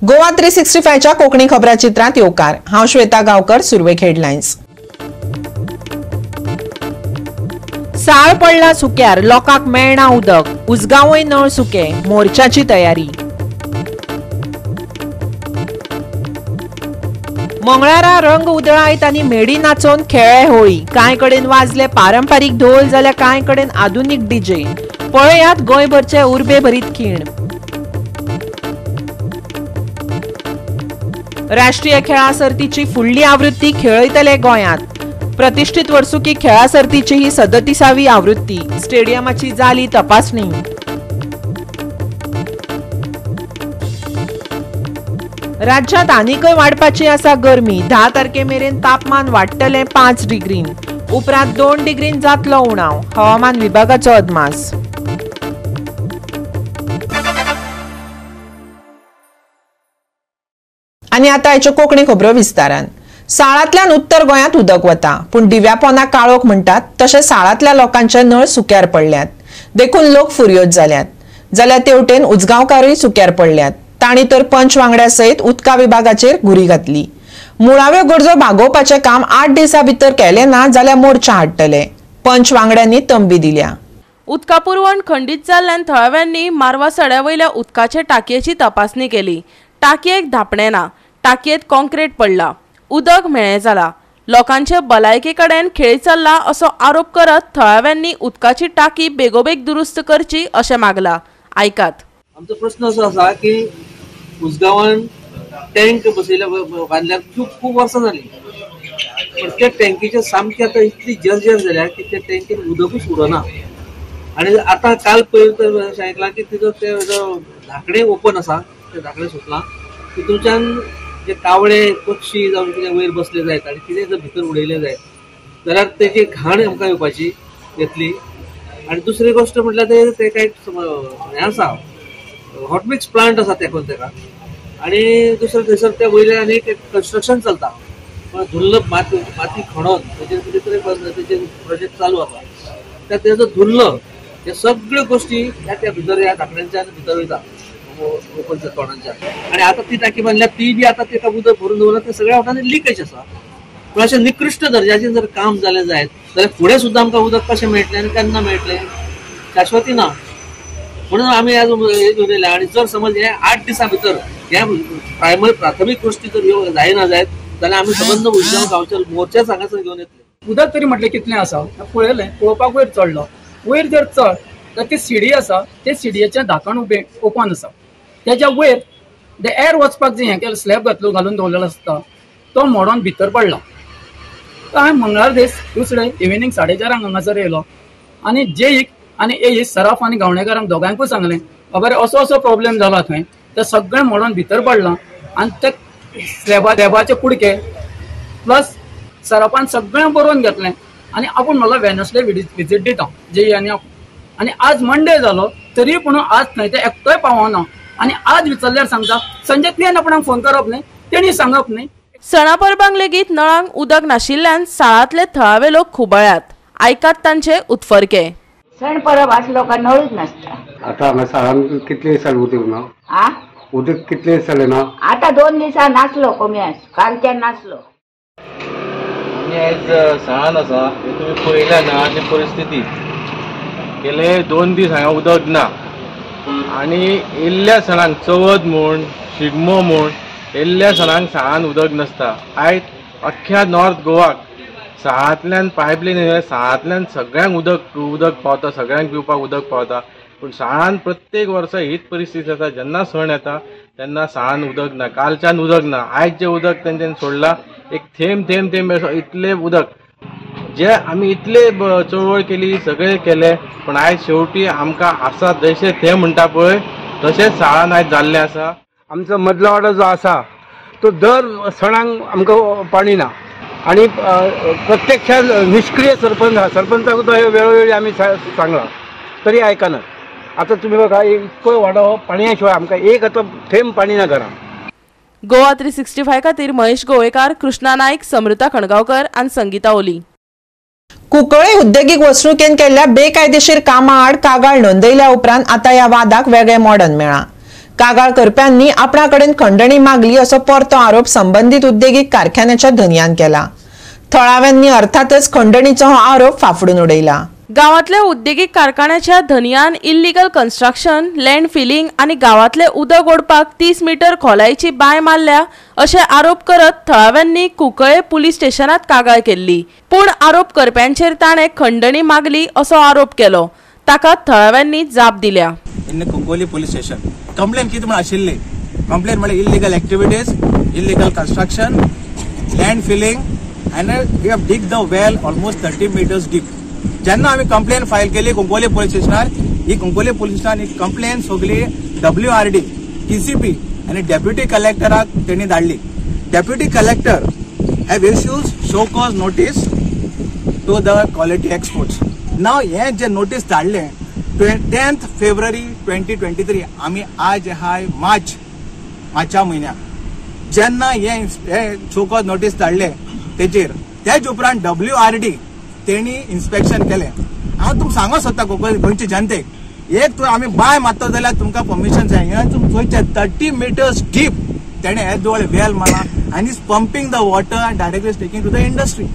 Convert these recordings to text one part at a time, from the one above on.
गोवा 365 च्या कोकणी खबरा चित्रांत येवकार. हांव श्वेता गांवकर. सुरवेक हेडलायन्स. साळ पडला सुक्यार, लोकांक मेळना उदक, उजगांवय नळ सुके, मोर्चाची तयारी. मंगळारा रंग उदळायत आनी मेडी नाचोवन खेळ्ळे होळी. कांय कडेन वाजले पारंपारीक ढोल जाल्यार कांय कडेन आधुनीक डीजे. पळयात गोंयभरचे उर्बे भरीत खीण. राष्ट्रीय खेळां सर्तीची फुडली आवृत्ती खेळयतले गोंयांत. प्रतिष्ठित वर्सुकी खेळां सर्तीची ही 37वी आवृत्ती. स्टेडियमाची जाली तपासणी. राज्यांत आनीकय वाडपाची आसा गरमी. 10 तारखे मेरेन तापमान वाडटलें 5 डिग्रीन, उपरांत 2 डिग्रीन जातलो उणाव. हवामान विभागाचो अदमास. आनी आतां हाच्यो कोंकणी खबरो विस्तारान. साळांतल्यान उत्तर गोंयांत उदक वता, पूण दिव्यापोना काळोख म्हणटात तशें साळांतल्या लोकांचे नळ सुक्यार पडल्यात, देखून लोक फुरयोज जाल्यात. जाल्यार तेवटेन उजगांवकारूय सुक्यार पडल्यात. तांणी तर पंच वांगड्या सयत उदका विभागाचेर घुरी घातली. मुळाव्यो गरजो भागोवपाचें काम 8 दिसां भितर केलें ना जाल्यार मोर्चा हाडटले. पंच वांगड्यांनी तंबी दिल्या. उदका पुरवण खंडीत जाल्ल्यान थळाव्यांनी मारवा सड्या वयल्या उदकाचे टाकयेची तपासणी केली. टाकयेक धांपणें ना, टाकयेत कॉन्क्रीट पडला, उदक म्हेळें जाला, लोकांचे भलायके कडेन खेळ चल्ला असो आरोप करत थळाव्यांनी उदकाची टाकी बेगोबेग दुरुस्त करची अशें मागला. आयकात. आमचो प्रश्न असो आसा की उजगांवान टँक बसयल्या बांदल्यार खूब खूब वर्सां जाली, पण त्या टँकीचे सामकी आतां इतली जर्जर जाल्या की त्या टँकीन उदकूच उरना. आनी आतां काल पयर तर अशें आयकलां की तिजो ते धाकणें ओपन आसा, ते धाकणें सुटलां, तितूंच्यान जे कावळे पक्षी जावं कितें वयर बसले जायत आनी कितें जर भितर उडयलें जायत जाल्यार तेजी घाण आमकां येवपाची येतली. आनी दुसरी गोश्ट म्हटल्यार ते कांय हें आसा, हॉटमिक्स प्लांट आसा तेकून तेका. आनी दुसरें थंयसर ते वयल्यान आनी एक कन्स्ट्रक्शन चलता, पण धुल्ल माती माती खणोन तेजेर कितें तरी तेजेर प्रोजेक्ट चालू आसा, त्या तेजो धुल्ल हे सगळ्यो गोश्टी ह्या त्या भितर ह्या धाकण्यांच्यान भितर वयता ओपनच्या तोंडांच्या. आनी आतां ती टाकी बांदल्या ती बी आतां तेका उदक भरून दवरला, ते सगळ्या वाठारांनी लिकेज आसा. पूण अशें निकृश्ट दर्जाचें जर काम जालें जायत जाल्यार फुडें सुद्दां आमकां उदक कशें मेळटलें आनी केन्ना मेळटलें शाश्वती ना. म्हणून आमी आज हे घेवन येयल्या. आनी जर समज हे 8 दिसां भितर ह्या प्रायमरी प्राथमीक गोश्टी जर ह्यो जायना जायत जाल्यार आमी सबंद उजगांव गांवच्या मोर्चाच हांगासर घेवन येतले. उदक तरी म्हटलें कितलें आसा पळयलें, पळोवपाक वयर चडलो, वयर जर चड तर ती सिडी आसा, ते सिडयेचें धाकण उबें ओपन आसा, तेज्या वयर ते एर वचपाक जे हें केलें स्लॅब घातलो घालून दवरलेलो आसता तो मोडोन भितर पडला. तर हांवें मंगळार दीस दुसरे इव्हिनींग 4:30 हांगासर येयलो आनी जेईक आनी ए सराफ आनी गावणेकारांक दोगांकूय सांगलें, बाबा रे असो असो प्रॉब्लेम जाला थंय, ते सगळें मोडोन भितर पडलां आनी ते स्लॅबाचे कुडके प्लस सराफान सगळें बरोवन घेतलें आनी आपूण म्हणलो वेनसडे विजीट दिता जेई आनी आपूण. आनी आज मंडे जालो तरी पूण आज थंय ते एकटोय पावना. आनी आज विचारल्यार सांगता संजय तुवें आपणाक फोन करप न्ही, तेणी सांगप न्ही. सणा परबांक लेगीत नळांक उदक नाशिल्ल्यान साळांतले थळावे लोक खुबळ्यात. आयकात तांचे उत्फर्के. सण परब आसलो काय नळूच नासता. आतां हांगा साळान कितले दीस जाले उदक ना? आ उदक कितले दीस जाले ना? आतां 2 दिसां नासलो, कमी आस कालच्यान नासलो. आमी आयज साळान आसा, हे तुमी पळयल्या नळाची परिस्थिती. गेले 2 दीस हांगा उदक ना आनी येयल्ल्या सणांक चवथ म्हूण शिगमो म्हूण येयल्ल्या सणांक साळान उदक नासता. आयज अख्ख्या नॉर्थ गोवाक साळांतल्यान पायपलायन येयल्या, साळांतल्यान सगळ्यांक उदक उदक पावता, सगळ्यांक पिवपाक उदक पावता, पूण साळान प्रत्येक वर्सा हीच परिस्थिती आसा. जेन्ना सण येता तेन्ना साळान उदक ना, कालच्यान उदक ना, आयज जें उदक तेंच्यांनी सोडलां एक थेंब थेंब थेंब असो इतलें उदक जे आमी इतले चळवळ केली, सगळे केले, पण आयज शेवटी आमकां आसा जशें ते म्हणटा पळय तशेंच साळान आयज जाल्लें आसा. आमचो मदलो वाडो जो आसा तो दर सणांक आमकां पाणी ना. आनी प्रत्यक्षात निष्क्रिय सरपंच आहा. सरपंचाक सुद्दां ह्यो वेळोवेळी आमी सांगलां तरी आयकना. आतां तुमी बघा इतको वाडो पाणया शिवाय आमकां एक आतां थेंब पाणी ना घरान. गोवा 365 खातीर महेश गोवेकार, कृष्णा नायक, समृता खणगांवकर आनी संगीता ओली. कुंकळ्ळे उद्देगीक वसणुकेन केल्ल्या बेकायदेशीर कामां आड कागाळ नोंदयल्या उपरांत आतां ह्या वादाक वेगळें मोडण मेळ्ळां. कागाळ करप्यांनी आपणा कडेन खंडणी मागली असो परतो आरोप संबंदीत उद्देगीक कारखान्याच्या धनयान केला. थळाव्यांनी अर्थातच खंडणीचो हो आरोप फाफडून उडयला. गांवांतल्या उद्देगीक कारखान्याच्या धनयान इल्लिगल कन्स्ट्रक्शन, लँड फिलिंग आनी गांवांतले उदक ओडपाक 30 मीटर खोलायेची बांय मारल्या अशे आरोप करत थळाव्यांनी कुंकळ्ळे पुलीस स्टेशनात कागाळ केल्ली. पूण आरोप करप्यांचेर ताणें खंडणी मागली असो आरोप केलो. ताका थळाव्यांनी जाप दिल्या. In Cuncolim police station complaint कितें म्हण आशिल्ली, कंप्लेन म्हळ्यार illegal activities, illegal construction, land filling and we have dig the well almost 30 metres deep. जेन्ना आमी कंप्लेन फायल केली कुंकोली पुलीस स्टेशनार, ही कुंकोली पुलीस स्टेशनार ही कंप्लेन सगळी WRD, TCP आनी डेप्युटी कलेक्टराक तेणी धाडली. Deputy collector have issues show cause notice to the quality exports. Now हें जे notice धाडलें 10 फेब्रुवारी 2023, आमी आज आहाय मार्चा म्हयन्याक. जेन्ना हें शो कॉज नोटीस धाडलें तेजेर तेज उपरांत WRD तेणी इन्स्पेक्शन केलें. हांव तुमकां सांगूंक सोदता गोंयचे जनतेक, एक तूं आमी बांय मारता जाल्यार तुमकां परमिशन जाय. हें तुमी चोयचें 30 मिटर्स डीप तेणें येदोळ वेल मारला आनी is pumping the water and directly taking to the industry.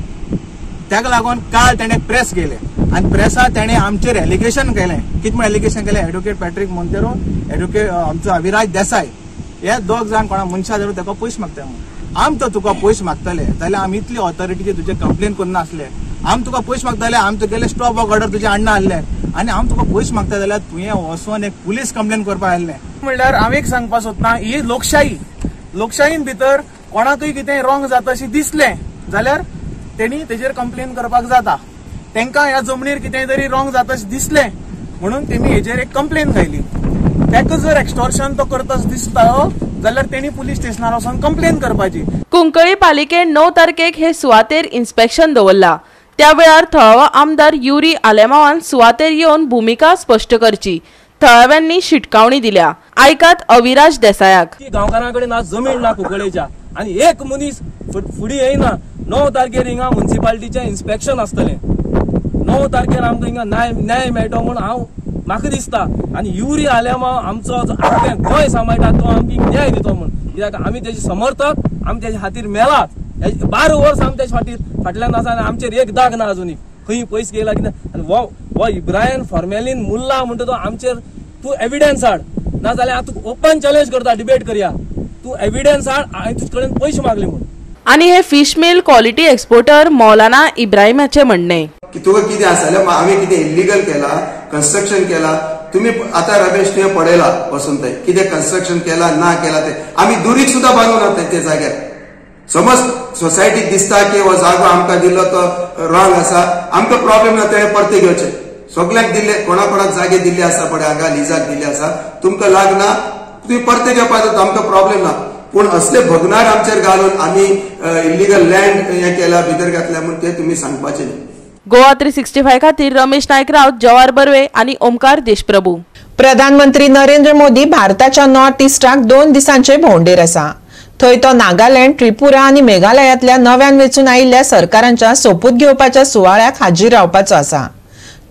ताका लागून काल तेणें प्रेस केलें आनी प्रेसार तेणें आमचेर एलिगेशन केलें. कितें म्हण एलिगेशन केलें? एडवोकेट पॅट्रीक मोंतेरो, एडवोकेट आमचो अविराज देसाय, हे दोग जाण कोणा मनशा धरून ताका पयशे मागता म्हूण. आम तर तुका पयशे मागतले जाल्यार आमी इतली ऑथॉरिटीचे तुजे कंप्लेन करनासले. आम तुका पयशे मागताले, आम तुगेले स्टॉप वर्क ऑर्डर तुजे हाडना आहले आनी आम तुका पयशे मागता जाल्यार तुवें वचोन एक पुलीस कंप्लेन करपाक आयिल्लें. म्हणल्यार हांव एक सांगपाक सोदता, ही लोकशाही, लोकशाहीन भितर कोणाकूय कितें रॉंग जाता अशें दिसलें जाल्यार तेणी तेजेर कंप्लेन करपाक जाता. तेंकां ह्या जमनीर कितें तरी रॉंग जाता अशें दिसलें म्हणून तेमी हेजेर एक कंप्लेन घायली. ताका जर एक्स्टॉर्शन तो करता दिसता जाल्यार तेणी पुलीस स्टेशनार वचोन कंप्लेन करपाची. कुंकळी पालिकेन 9 तारखेक हे सुवातेर इन्स्पेक्शन दवरला. त्या वेळार थळावो आमदार युरी आलेमावान सुवातेर येवन भुमिका स्पश्ट करची थळाव्यांनी शिटकावणी दिल्या. आयकात अविराज देसायाक. गांवकारां कडेन आज जमीन ना कुंकळेच्या आनी एक मनीस फुडें येयना. 9 तारखेर हिंगा मुन्सिपाल्टीचें इन्स्पेक्शन आसतलें. 9 तारखेर आमकां हिंगा न्याय मेळटलो म्हूण हांव म्हाका दिसता. आनी युरी आलेमाव आमचो आख्खें गोंय सांबाळटा तो आमकां न्याय दितो म्हूण, कित्याक आमी तेजे समर्थक, आमी तेजे खातीर मेलात. 12 वर्स आमी तेजे फाटीर फाटल्यान आसा आनी आमचेर एक दाग ना अजुनूय खंय पयस गेला कितें. आनी हो इब्राहिम फॉर्मेलीन मुल्ला म्हणटा तो आमचेर तूं एविडन्स हाड, ना जाल्यार हांव तुका ओपन चॅलेंज करता, डिबेट करया, तूं एविडन्स हाड हांवें तुजे कडेन पयशे मागले म्हूण. आनी हे fish meal quality exporter Maulana इब्राहिमाचें म्हणणें की तुका कितें आसा जाल्यार हांवें कितें इल्लिगल केला, कन्स्ट्रक्शन केला, तुम्ही आता रमेश तुवें पळयला वचून थंय कितें कन्स्ट्रक्शन केला ना केला ते आमी दुरीग सुद्दां बांदून ते जाग्यार. समज सोसायटीक दिसता की हो जागो आमकां दिल्लो तो रॉंग आसा, आमकां प्रॉब्लेम ना, तेणें परते घेवचे. सगल्यांक दिल्ले, कोणा कोणाक जागे दिल्ले आसा पळय हांगा लिजाक दिल्ले आसा, तुमकां लागना तुमी परते घेवपाक जाता, आमकां प्रॉब्लेम ना. पूण असले भगणार आमचेर घालून आमी इल्लिगल लँड हें केला भितर घातल्या म्हूण ते तुमी सांगपाचें न्ही. गोवा 365 खातीर रमेश नायक राऊत, जवाहर बर्वे आनी ओमकार देशप्रभू. प्रधानमंत्री नरेंद्र मोदी भारताच्या नॉर्थ इस्टाक 2 दिसांचे भोंवडेर आसा. थंय तो नागालँड, त्रिपुरा आनी मेघालयांतल्या नव्यान वेंचून आयिल्ल्या सरकारांच्या सोपूत घेवपाच्या सुवाळ्याक हाजीर रावपाचो आसा.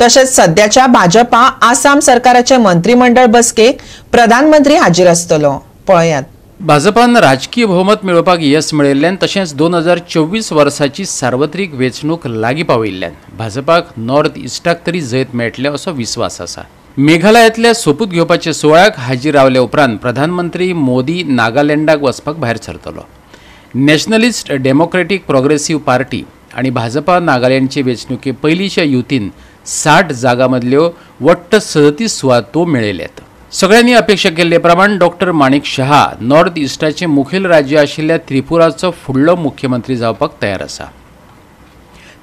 तशेंच सद्याच्या भाजपा आसाम सरकाराचे मंत्रिमंडळ बसकेक प्रधानमंत्री हाजीर आसतलो. पळयात. भाजपान राजकीय भोवमत मेळोवपाक येस मेळिल्ल्यान तशेंच 2024 वर्साची सार्वत्रिक वेंचणूक लागीं पाविल्ल्यान भाजपाक नॉर्थ इस्टाक तरी जैत मेळटलें असो विस्वास आसा. मेघालयांतल्या सोपूत घेवपाच्या सुवाळ्याक हाजीर रावले उपरांत प्रधानमंत्री मोदी नागालँडाक वचपाक भायर सरतलो. नॅशनलिस्ट डेमोक्रेटीक प्रोग्रेसिव्ह पार्टी आनी भाजपा नागालँडचे वेंचणुके पयलींच्या युतीन 60 जागां मदल्यो वट्ट 37 सुवातो मेळयल्यात. सगळ्यांनी अपेक्षा केल्ले प्रमाण डॉक्टर माणिक शहा नॉर्थ इस्टाचे मुखेल राज्य आशिल्ल्या त्रिपुराचो फुडलो मुख्यमंत्री जावपाक तयार आसा.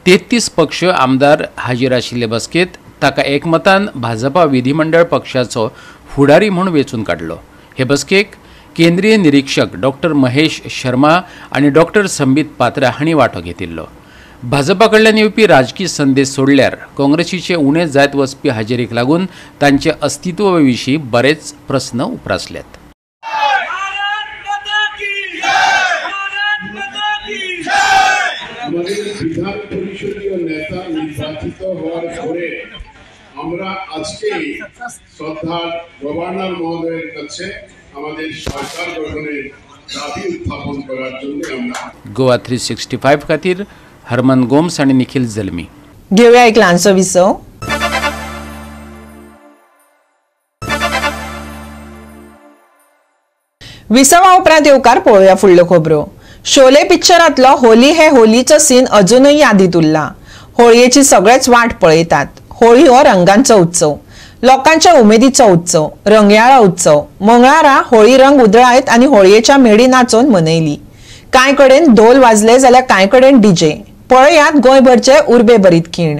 33 पक्ष आमदार हाजीर आशिल्ले बसकेंत ताका एकमतान भाजपा विधिमंडळ पक्षाचो फुडारी म्हूण वेंचून काडलो. हे बसकेक केंद्रीय निरीक्षक डॉक्टर महेश शर्मा आनी डॉक्टर संबित पात्रा हांणी वांटो घेतिल्लो. भाजपा कडल्यान येवपी राजकी संदेश सोडल्यार काँग्रेसीचे उणे जायत वचपी हाजेरीक लागून तांचे अस्तित्वा विशीं बरेच प्रस्न उप्रासल्यात. विधान परिषदीय नेता निर्বাचित হওয়ার পরে আমরা আজকে শ্রদ্ধার গভর্নর মহোদয়ের কাছে আমাদের সরকার গঠনের দাবি উত্থাপন করার জন্য আমরা गोवा 365 खातीर हरमन गोम्स आणि निखिल जल्मी. घेऊया एक ल्हानसो विसव. विसवा उपरांत येवकार पळोवया फुडल्यो खबरो. शोले पिक्चरांतलो होली हे होलीचो सीन अजूनय यादीत उरला. होळयेची सगळेच वाट पळयतात. होळी हो रंगांचो उत्सव, लोकांच्या उमेदीचो उत्सव, रंगयाळो उत्सव. मंगळारा होळी रंग उधळायत आनी होळयेच्या मेडी नाचोवन मनयली. कांय कडेन धोल वाजले जाल्यार कांय कडेन डीजे. पळयात गोंयभरचे उर्बे भरीत खीण.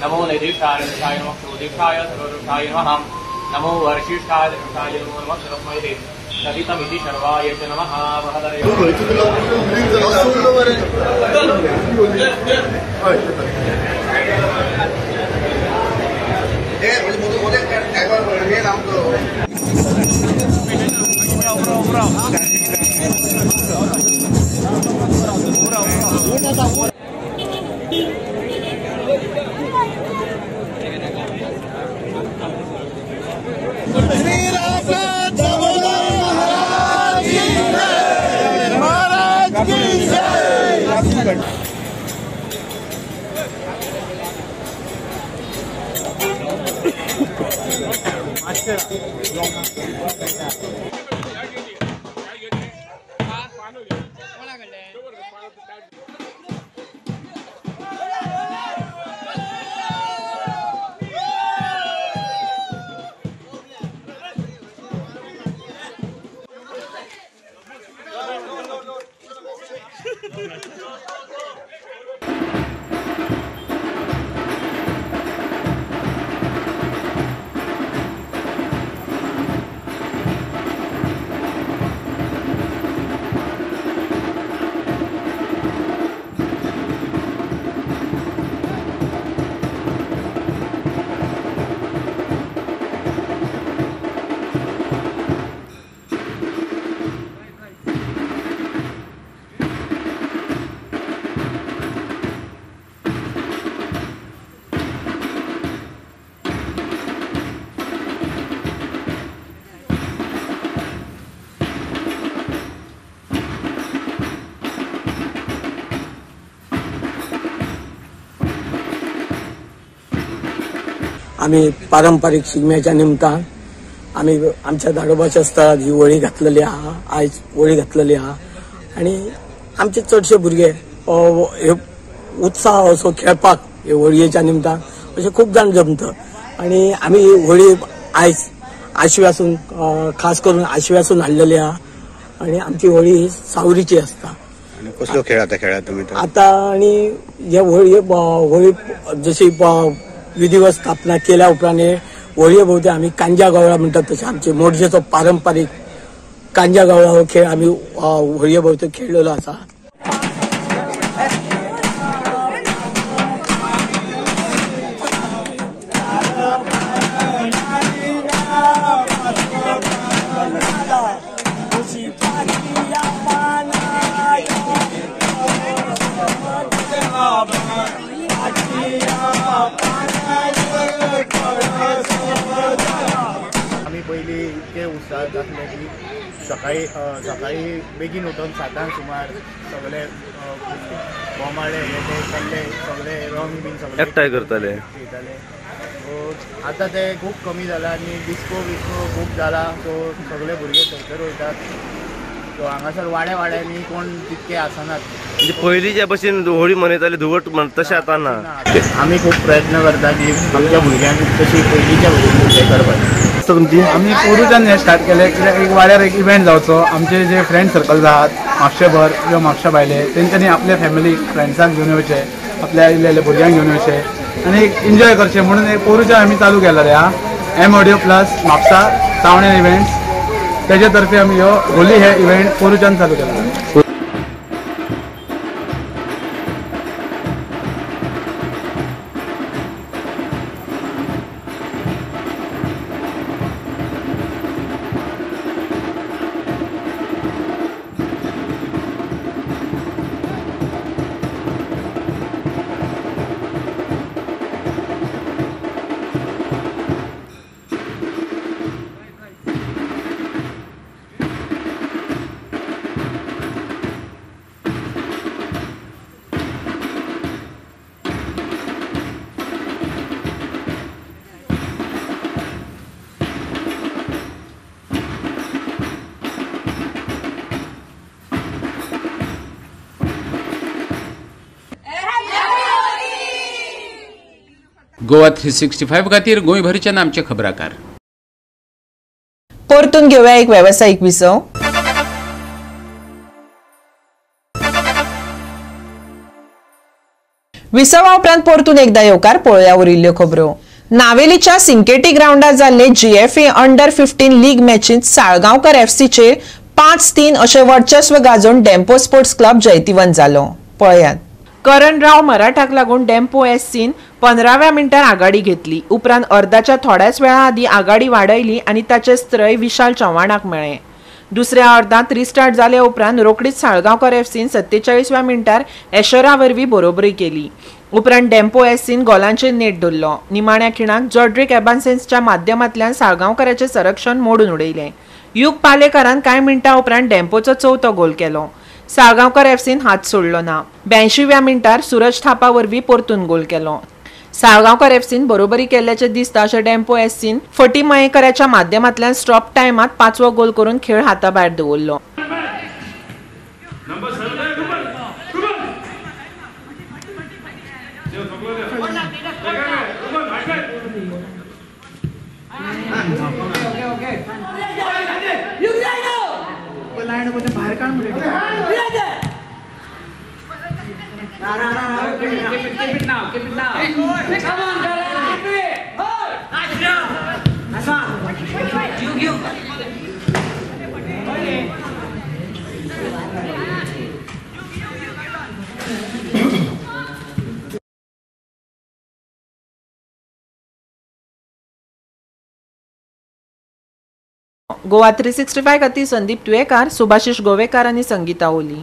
नमो निधिष्ठाय नमः क्रोधिष्ठाय सर्वदुष्टाय नमः नमो वर्षिष्ठाय दृष्टाय नमो नमः सरस्वते सरितमिति शर्वाय च नमः। आमी पारंपारीक शिगम्याच्या निमतान आमी आमच्या दाडोबाच्या स्थळार ही होळी घातलेली आहा, आयज होळी घातलेली आहा आनी आमचे चडशे भुरगे हे उत्साह असो खेळपाक हे होळयेच्या निमतान अशे खूब जाण जमता आनी आमी ही होळी आयज आशव्यासून खास करून आशव्यासून हाडलेली आहा आनी आमची होळी ही सावरीची आसता. कसलो खेळ आतां खेळा तुमी? आतां आनी हे होळी होळी जशी विधिवत स्थापना केल्या उपरांत होळये भोवती आमी कांज्या गवळा म्हणटात तशें आमचे मोडजेचो पारंपारीक कांज्या गवळा हो खेळ आमी होळये भोवती खेळलेलो आसा. आमी पयलीं इतके उत्साह जातले की सकाळी सकाळी बेगीन उठून 7 सुमार सगळे बोमाळे हे ते सगळे सगळे रंग बीन सगळे एकठांय करताले खेळटाले. सो आतां ते खूब कमी जाला आनी डिस्को बिस्को खूब जाला. सो सगळे भुरगे थंयसर वयतात. सो हांगासर वाड्या वाड्यांनी कोण तितके आसनात. म्हणजे पयलींच्या भशेन होळी मनयताले धुवट तशें आतां ना. आमी खूब प्रयत्न करता की आमच्या भुरग्यांक तशी पयलींच्या भशेन हें करपाक. तुमची आमी पोरूच्यान हें स्टार्ट केलें कित्याक एक वाड्यार एक इव्हेंट जावचो. आमचे जे फ्रेंड सर्कल आहात म्हापशेभर किंवा म्हापशा भायले तेंच्यांनी आपल्या फॅमिलीक फ्रेंड्सांक घेवन येवचें, आपल्या इल्ले इल्ले भुरग्यांक घेवन येवचें आनी एक एन्जॉय करचें म्हणून एक पोरूच्यान आमी चालू केलेलें आहा. M audio plus Mapusa Sawane events तेजे तर्फे आमी ह्यो होली हे इव्हेंट पोरूच्यान चालू केला. गोवा 365 खातीर गोंयभरच्यान आमचे खबराकार. परतून घेवया एक वेवसायीक विसव. विसवा उपरांत परतून एकदा येवकार पळोवया उरिल्ल्यो खबरो. नावेलीच्या सिंकेटी ग्रावंडार जाल्ले जीएफए अंडर 15 लीग मॅचींत साळगांवकर एफसीचेर 5-3 अशें वर्चस्व गाजोवन डेम्पो स्पोर्ट्स क्लब जैतिवंत जालो. पळयात. करण राव मराठाक लागून डेम्पो एससीन 15व्या मिनटार आघाडी घेतली. उपरांत अर्दाच्या थोड्याच वेळा आदीं आघाडी वाडयली आनी ताचें स्त्रय विशाल चव्हाणाक मेळ्ळें. दुसऱ्या अर्दांत रिस्टार्ट जाले उपरांत रोखडीच साळगांवकर एफसीन 47व्या मिनटार एशरा वरवीं बरोबरी केली. उपरांत डेम्पो एससीन गोलांचेर नेट धरलो. निमाण्या खिणाक जॉड्रिक एबान्सेन्सच्या माध्यमांतल्यान साळगांवकराचें संरक्षण मोडून उडयलें. युग पालेकारान कांय मिनटां उपरांत डेम्पोचो चवथो गोल केलो. साळगांवकर एफसीन हात सोडलो ना. 82व्या मिनटार सूरज थापा वरवीं परतून गोल केलो. साळगांवकर एफसीन बरोबरी केल्ल्याचें दिसता अशें डेम्पो एससीन फटी मयेकराच्या माध्यमांतल्यान स्टॉप टायमात 5वो गोल करून खेळ हाताभायर दवरलो. गोवा 365 खातीर संदीप तुयेकार, सुभाषिश गोवेकार आनी संगीता ओली.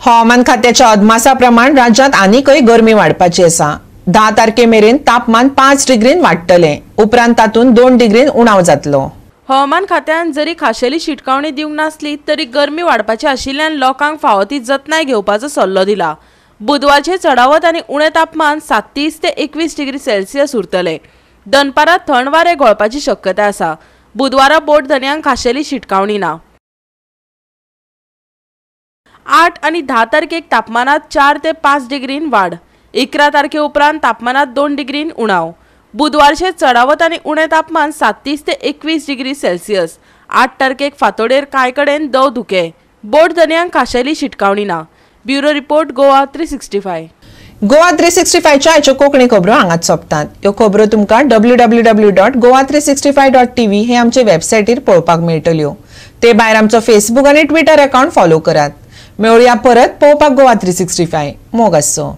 हवामान खात्याच्या अदमासा प्रमाण राज्यांत आनीकय गरमी वाडपाची आसा. 10 तारखे मेरेन तापमान 5 डिग्रीन वाडटलें, उपरांत तातूंत 2 डिग्रीन उणाव जातलो. हवामान खात्यान जरी खाशेली शिटकावणी दिवंक नासली तरी गरमी वाडपाची आशिल्ल्यान लोकांक फावो ती जतनाय घेवपाचो सल्लो दिला. बुधवारचे चडावत आनी उणें तापमान 37 ते 21 डिग्री सेल्सियस उरतलें. दनपारां थंड वारें घोळपाची शक्यताय आसा. बुधवारा बोट धनयांक खाशेली शिटकावणी ना. 8 आनी 10 तारखेक तापमानात 4 ते 5 डिग्रीन वाड. 11 तारखे उपरांत तापमानात 2 डिग्रीन उणाव. बुधवारचे चडावत आनी उणें तापमान 37 ते 21 डिग्री सेल्सियस. 8 तारखेक फांतोडेर कांय कडेन दव धुके. बोट धनयांक खाशेली शिटकावणी ना. Bureau report, Goa 365. Goa 365च्या आयच्यो कोंकणी खबरो हांगाच सोंपतात. ह्यो खबरो तुमकां www.goa365.tv हे आमचे वेबसायटीर पळोवपाक मेळटल्यो. ते भायर आमचो फेसबूक आनी ट्विटर अकाउंट फॉलो करात. मेळुया परत पळोवपाक गोवा 365. मोग आसचो.